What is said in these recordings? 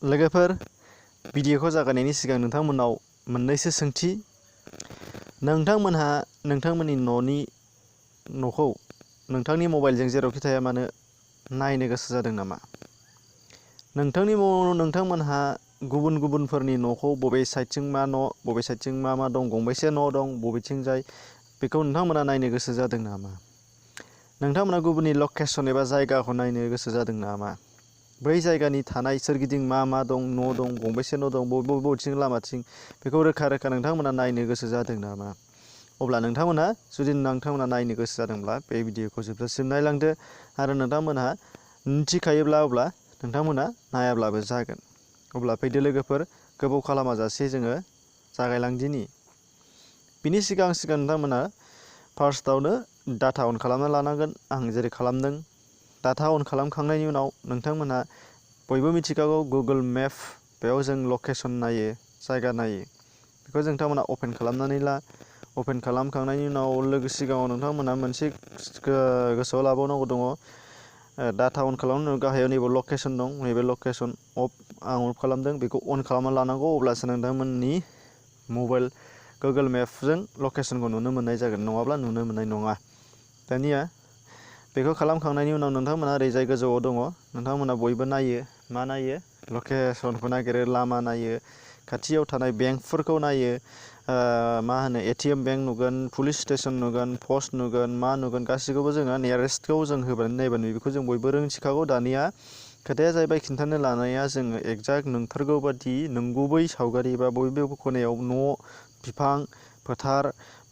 लोगोफोर भिडिअखौ जागायनायनि सिगां नोंथांमोनाव मोननैसो सोंथि नोंथांमोनहा नोंथांमोननि न'खौ नोंथांनि मबाइलजों जेरावखि थाया मानो नायनो गोसो जादों नामा? नोंथांमोनहा गुबुनफोरनि न'खौ बबे साइडथिं मा न' बबे साइडथिं मा दं गंबेसे न' दं बबेथिंजाय बेखौ नोंथांमोना नायनो गोसो जादों नामा? नोंथांमोना गुबुननि लकेसन एबा जायगाखौ नायनो गोसो जादों नामा? बै जायगानि थानाय सोरगिदिं मा दं न' दं गंबेसे न' दं बबेथिं लामाथिं बेखौ रोखा नोंथांमोना नायनो गोसो जादों नामा? अब्ला जुदि नोंथांमोना नायनो गोसो जादोंब्ला बे भिडिअखौ जोबजासिम नायलांदो आरो नोंथांमोनहा मिथिखायोब्ला अब्ला नोंथांमोना नायाब्लाबो जागोन। अब्ला फैदो लोगोफोर गोबाव खालामाजासे जोङो जागायलांदिनि। बिनि सिगां नोंथांमोना फार्स्टआवनो डाटा अन खालामना लानांगोन। आं जेरै खालामदों डाटा अन खालामखांनायनि उनाव नोंथांमोनहा बयबो मिथिखागौ गुगोल मेप बेयाव जों लकेसन नायो जायगा नायो बेखौ नोंथांमोना अपेन खालामनानै ला। अपेन खालामखांनायनि उनाव सिगाङाव नोंथांमोना मोनसे गोसोआव लाबावनांगौ दङ। डाटा अन खालामनायनि उनाव गाहायाव नैबे लकेसन दं। नैबे लकेसन आं अफ खालामदों बेखौ अन खालामना लानांगौ। अब्लासो नोंथांमोननि मबाइल गुगोल मेपजों लकेसनखौ नुनो मोननाय जागोन, नङाब्ला नुनो मोननाय नङा। दानिया बेखौ खालामखांनायनि उनाव नोंथांमोना ओरैजाय गोजौआव दङ। नोंथांमोना बयबो नायो मा नायो लकेसनखौ नागिरो, लामा नायो, खाथियाव थानाय बेंकफोरखौ नायो। ATM बेंक नुगोन, पुलिस स्टेसन नुगोन, पस्ट नुगोन, मा नुगोन गासैखौबो जोङो नियारेस्टखौ जों होबानो नायबानो नुयो। बेखौ जों बयबो रोंथिखागौ। दानिया खोथाया जाहैबाय खिन्थानो लानाया जोङो एक्जाक्ट नंथारगौ बादि नंगुबै सावगारि एबा बबे खनायाव न' बिफां फोथार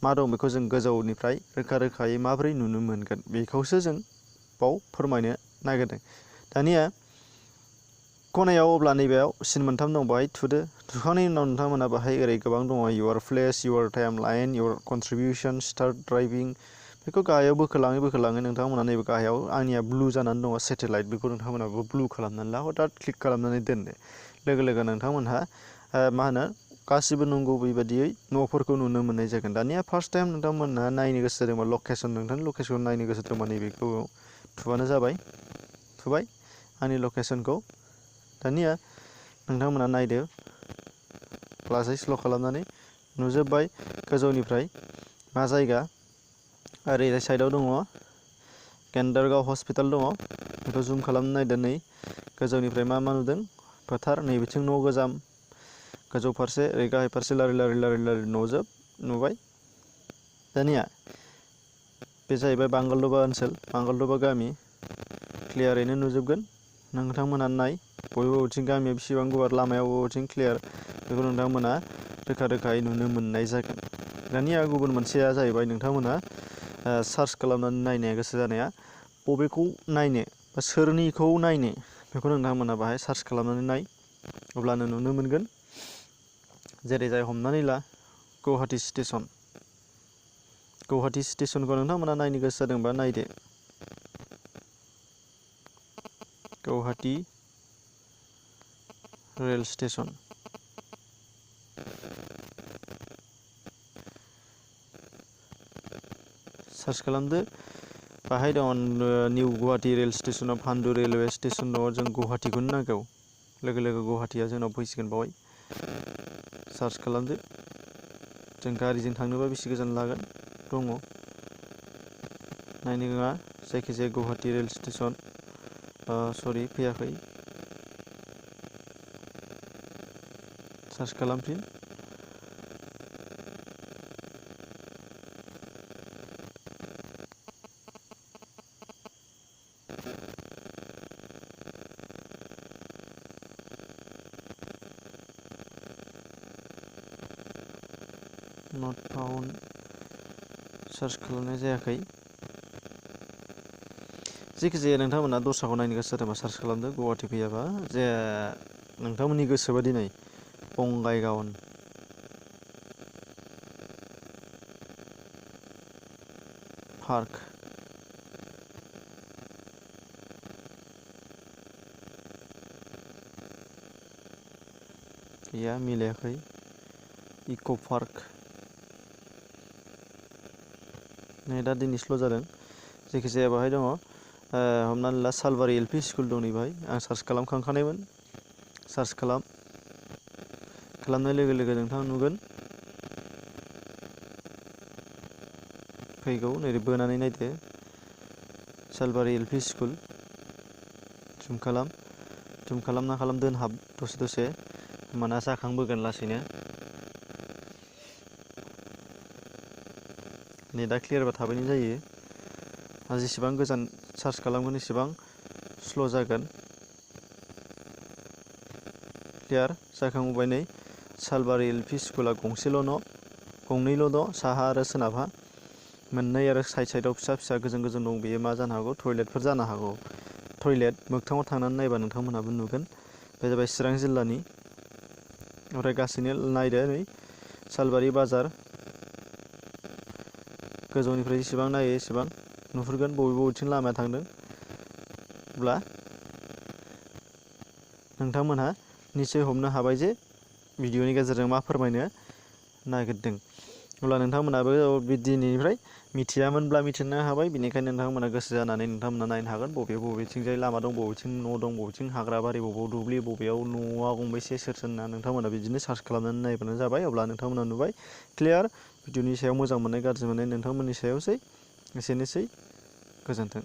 मा दं बेखौ जों गोजौनिफ्राय रोखायै माबोरै नुनो मोनगोन बेखौसो जों बाव फोरमायनो नागिरदों। दानिया खनायाव अब्ला नैबेयाव सिन मोनथाम दं, बाहाय थुदो। थुखांनायनि उनाव नोंथांमोना बाहाय ओरै गोबां दङ your place, your time line, your contribution, start driving बेखौ गाहायाव बोखोलाङै नोंथांमोना नैबे गाहायाव आंनिया ब्लु जानानै दङ सेटेलाइट, बेखौ नोंथांमोनाबो ब्लु खालामनानै ला। हथात क्लिक खालामनानै दोनदो। लोगो नोंथांमोनहा गासिबो नंगौ बेबायदियै न'फोरखौ नुनो मोननाय जागोन। दानिया फार्स्ट टाइम नोंथांमोनहा नायनो गोसो जादोंबा नोंथांनि लकेसनखौ नायनो गोसो दंबा नैबेखौ थुबानो जाबाय। थुबाय आंनि लकेसनखौ। दानिया नोंथांमोना नायदो लासै स्ल' खालामनानै नुजोब्बाय गोजौनिफ्राय मा जायगा। ओरैजाय साइडआव दङ गेन्दारगाव हस्पिटाल दङ, बेखौ जुम खालामना नायदो। नै गोजौनिफ्राय मा नुदों फोथार, नैबिथिं न' गोजाम गोजौ फारसे ओरै गाहाय फारसे लारि न'जोब नुबाय। दानिया बे जाहैबाय बांगालदबा ओनसोल, बांगालदबा गामि क्लियारैनो नुजोबगोन। नोंथांमोना नाय बबेथिं गामिया बेसेबां गुवार, लामायाव बबेथिं क्लियार बेखौ नोंथांमोना रोखायै नुनो मोननाय जागोन। दानिया गुबुन मोनसेया जाहैबाय नोंथांमोना सार्च खालामनानै नायनाया गोसो जानाया बबेखौ नायनो बा सोरनिखौ नायनो बेखौ नोंथांमोना बाहाय सार्च खालामनानै नाय, अब्लानो नुनो मोनगोन। जेरै जाय हमनानै ला गुवाहाटि स्टेसनखौ नोंथांमोना नायनो गोसो जादोंबा नायदो। गुवाहाटि रेल स्टेसन सार्च खालामदो। बाहाय दं निउ गुवाहाटि रेल स्टेसनाव पान्डु रेलवे स्टेसन दङ। जों गुवाहाटिखौनो नांगौ, लोगो गुवाहाटिया जोंनाव फैसिगोन। बावहाय सार्च खालामदो। जों गारिजों थांनोबा बेसे गोजान लागोन दङ नायनो नङा, जायखिजाया गुवाहाटि रेल स्टेसन। सरि फैयाखै, सार्च खालामफिन। नट फाउन्ड, सार्च खालामनाय जायाखै। जायखिजाया नोंथांमोना दस्राखौ नायनो गोसो जादोंबा सार्च खालामदो। गुवाहाटि फैयाबा जे नोंथांमोननि गोसोबादि नाय। बङाइगाव पार्क, गैया मिलायाखै। इक' पार्क, नै दा दिनै स्ल' जादों। जायखिजाया बाहाय दङ हमनानै ला सालबारि LP स्कुल दं। नै बाहाय आं सार्च खालामखांखानायमोन। सार्च खालामनाय लोगो लोगो नोंथाङा नुगोन फैगौ नैबे बोनानै नायदो सालबारि एलपि स्कुल जुम खालामना दोनहाब दसे होमबाना जाखांबोगोन लासैनो नेटआ क्लियारबा थाबैनो जायो आरो जेसेबां गोजान सार्च खालामगोन एसेबां स्ल' जागोन क्लियार जाखांबोबाय नै सालबारि एलपि स्कुला गंनैल' दं साहा आरो सोनाबहा मोननै आरो साइडआव फिसा गोजों दं बेयो मा जानो हागौ टयलेटफोर जानो हागौ टयलेट मोगथाङाव थांनानै नायबा नोंथांमोनहाबो नुगोन बे जाबाय चिरां जिल्लानि ओमफ्राय गासैनो नायदो नै सालबारि बाजार गोजौनिफ्राय जेसेबां नायो एसेबां नुहुरगोन बबेथिं लामाया थांदों अब्ला नोंथांमोनहा निसय हमनो हाबाय जे भिडिअनि गेजेरजों मा फोरमायनो नागिरदों अब्ला नोंथांमोनाबो दिनैनिफ्राय मिथियामोनब्ला मिथिनो हाबाय बेनिखायनो नोंथांमोना गोसो जानानै नोंथांमोना नायनो हागोन बबेथिंजाय लामा दं बबेथिं न' दं बबेथिं हाग्रा बारि बबेयाव दुब्लि बबेयाव न'आ गंबेसे सोर सोरना नोंथांमोना बिदिनो सार्च खालामनानै नायबानो जाबाय अब्ला नोंथांमोना नुबाय क्लियार भिडिअनि सायाव मोजां मोननाय गाज्रि मोननाय नोंथांमोननि सायावसै एसेनोसै गोजोन्थों।